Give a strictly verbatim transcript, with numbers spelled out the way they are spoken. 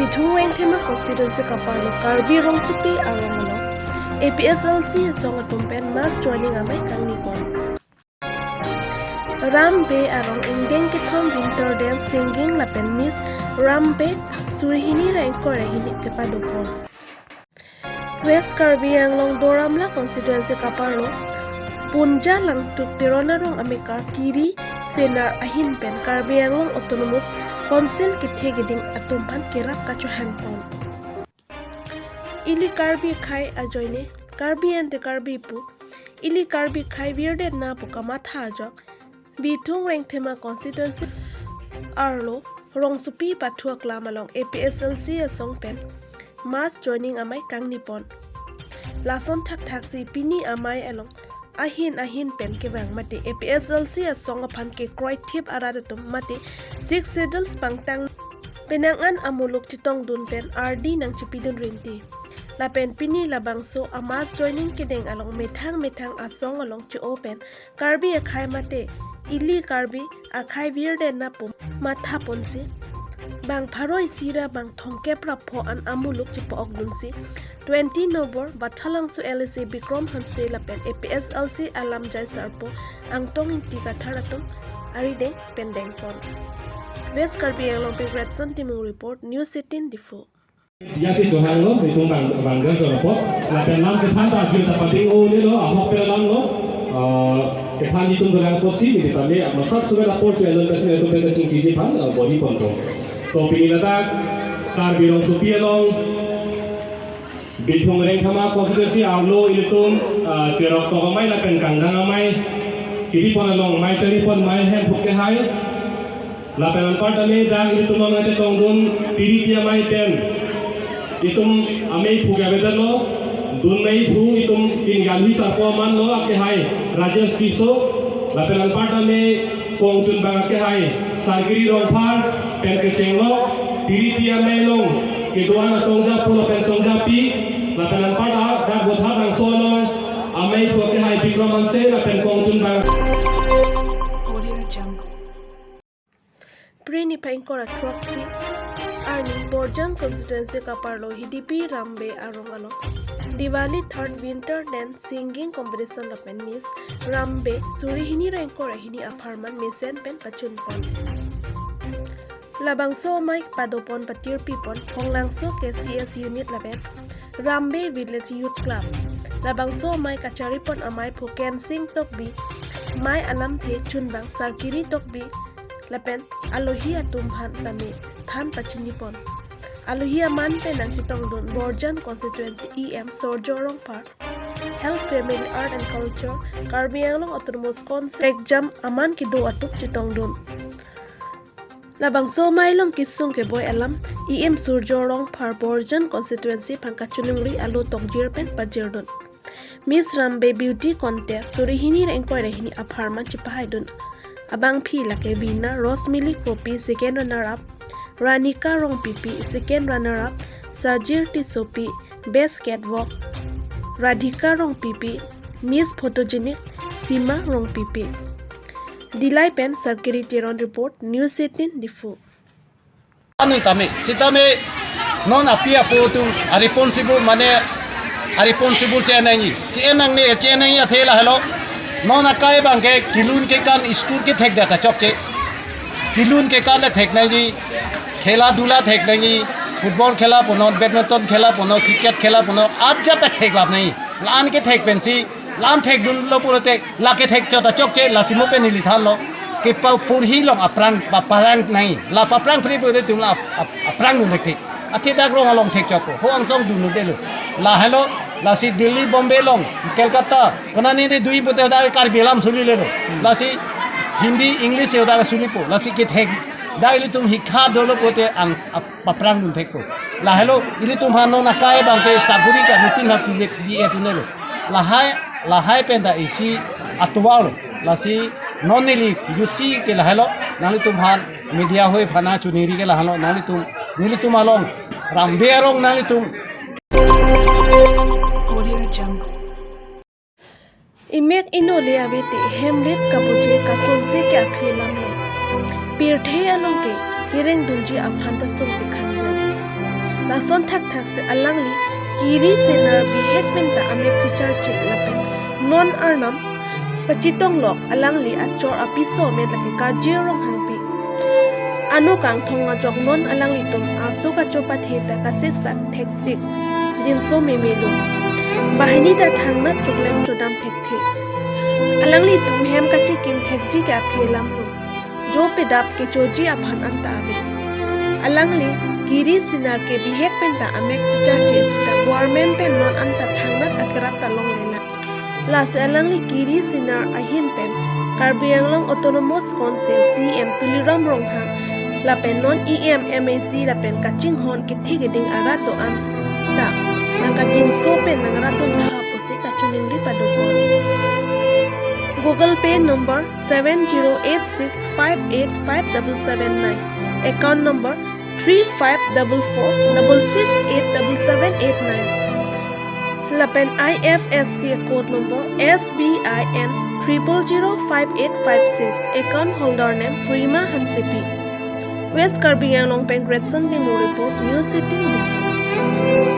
Bithung Rengthema constituency kaparlo Karbi Rongsopi arong along A P H L C asong atum pen mass joining amei kangni pon. Rambe arong ingdeng kethom winter dance singing lapen Miss Rambe suri hini ra ingkoi ra hini kepado pon. West Karbi Anglong Doramla constituency kaparlo Punja Langtuk Teron arong amekar Kiri Senar ahin pen Karbi Anglong Autonomous Council kethe keding atum aphan kerap kachohang pon. Ili Karbi akhei ajoine, Karbi ante Karbi pu, ili Karbi akhei virdetna pu kamatha ajok Bithung Rengthema constituency arlo Rongsopi pathu aklam along A P H L C asong pen mass joining amei kangni pon. Lason thakthak si pini amei along ahin ahin pen kevang mate A P H L C asong aphan kekroi thip arat atum mate Sixth Schedule pangtang penang an amuluk chetongdun pen ardi nangchepidun rinti. Lapen pini labangso a mass joining kedeng along methang methang asong along che-o pen Karbi akhei mate ili Karbi akhei virdetna pu matha ponsi bang pharo isi ra bang thomkep ra pho an amuluk chepa-okdunsi twenty November Bathalangso L A C Bikram Hanse lapen A P H L C alamjai sarpo Angtong Ingti Kathar atum arideng pen deng pon. West Karbi Anglong pen Gretson Timung report, News eighteen Diphu. Yasi chohanglo, itum bang bang dan chorapot. Lapen lam kethan ta jui ta pading o lelo, ahok pera lamlo. Eh, kethan itum dorang posi, ini tadi masat surat apor si alun kasi itum pen kachingkiji aphan, eh, bodi ponpo. To pini ladak Karbi Rongsopi along Bithung Rengthema constituency arlo ilitum, eh, cherok tok amei lapen kangdang amei kiri pon along amei chari pon amei hemphu kehai. Lapen anparta me dak ilitum along chetongdun tiripi amei pen itum amei phu ke avedetlo, dun amei phu itum pini gal hi sarpo amanlo akehai Rajesh Tisso, lapen anparta me kongchunbang akehai Sarkiri Rongphar pen kechenglo, tiripi amei along kedo-an asongja pu lapen songjapi, lapen anparta dak Botha Dangso along amei phu akehai Bikram Hanse lapen kongchunbang. Audio Jungle. Prini pengkor atruaksi arni Borjan constituency kaparlo Hidipi Rambe arong along Diwali third winter dance singing competition lapen Miss Rambe suri hini ra ingkoi ra hini apharman mesen pen pachun pon. Labangso amei padopon patirpi pon Khonglangso K C S unit lapen Rambe Village Youth Club. Labangso amei kachari pon amei phu Kensing Tokbi, amei alamthe chunbang Sarkiri Tokbi, lapen alohi atum aphan tame than pachini pon. Alohi aman pen nangchetongdun Borjan constituency E M Surjya Rongphar, Health, Family, Art and Culture, Karbi Anglong Autonomous Council, exam aman kedo atum chetongdun. Labangso amei along kesung keboi alam E M Surjya Rongphar Borjan constituency aphan kachiningri alo tokjir pen pajirdun. Miss Rambe Beauty Contest suri hini ra ingkoi ra hini apharman chepahaidun abangpi lake winner Rosmili Kropi, second runner up, Ranika Rongpipi, second runner up, Sajir Tissopi, best catwalk, Radhika Rongpipi, Miss Photogenic, Sima Rongpipi. Dillai pen Sarkiri Teron report, News eighteen Diphu. Anu tame, sitame non api apo atum a-responsible mane a-responsible che-en nangji. Che-en nangne, che-en nangji athe lahelo. Non akai abang ke kelun kekan school kethekdet ta chokche. Kelun kekan le thek nangji, khela dula thek nangji, football khela punon, badminton khela punon, cricket khela punon, ajat ta theklap nangji. La-an kethek pensi, la-an thekdunlo pulote, la kethek chot ta chokche, lasi mo pen neli thanlo. Kepa porhi along aphrang, paprang nangji. La paprang phri pulote itum la ap-, ap-, aphrang dun thek. Athe dak rong along thek chotpo. Ho angsong dun-un-edetlo. Lahelo, lasi Delhi, Bombay along, Kolkata, konane de dui pulote dak Karbi alam suli lelo. Lasi Hindi, English yo dak sulipo. Lasi kethek. Dak ilitum hikha dolo pulote ang ap-, paprang dun thekpo. Lahelo, ilitum aphan non akai abang ke saguri ka nitin ha public bi et unelo. Lahai, lahai pen ta isi atovar lo. Lasi non neli jusi ke lahelo, nanglitum aphan media hoi aphan chiningri ke lahelo, nanglitum, nelitum along, Rambe arong nanglitum. Audio Jungle. Imek inole avete hemlet kaboje kasonse ke aphi lamlo. Pirthe along ke kereng dunji aphan ta sungpi khangjang. Lason thakthaksi alangli Kiri Senar bihek penta amek chicharche lapen non Arnam pachitong lok alangli achor apiso amen lake Kajir Ronghangpi. Ano kangthong ajok non alanglitum aso kacho pathe ta kasiksak thektik jinso memelo. Banghini ta thangnat choklem chodam thekthe. Alanglitum hem kachikim thekji ke aphi alamlo. Jo pedap kechoji aphan anta ave. Alangli Kiri Senar ke bihek penta amek chicharche sita government pen non anta thangnat akerap ta longlelang. Lasi alangli Kiri Senar ahin pen Karbi Anglong Autonomous Council C E M Tuliram Ronghang lapen non E M, M A C lapen kachinghon kethe keding arat do-an ta nangkajinso pen nangratun tha pusi kachiningri padopon. Google Pay number seven zero eight six five eight five double seven nine, account number three five double four double six eight double seven eight nine. Lapen I F S C code number S B I N triple zero five eight five six, account holder name Prima Hansepi. West Karbi Anglong pen Gretson Timung report, News eighteen Diphu.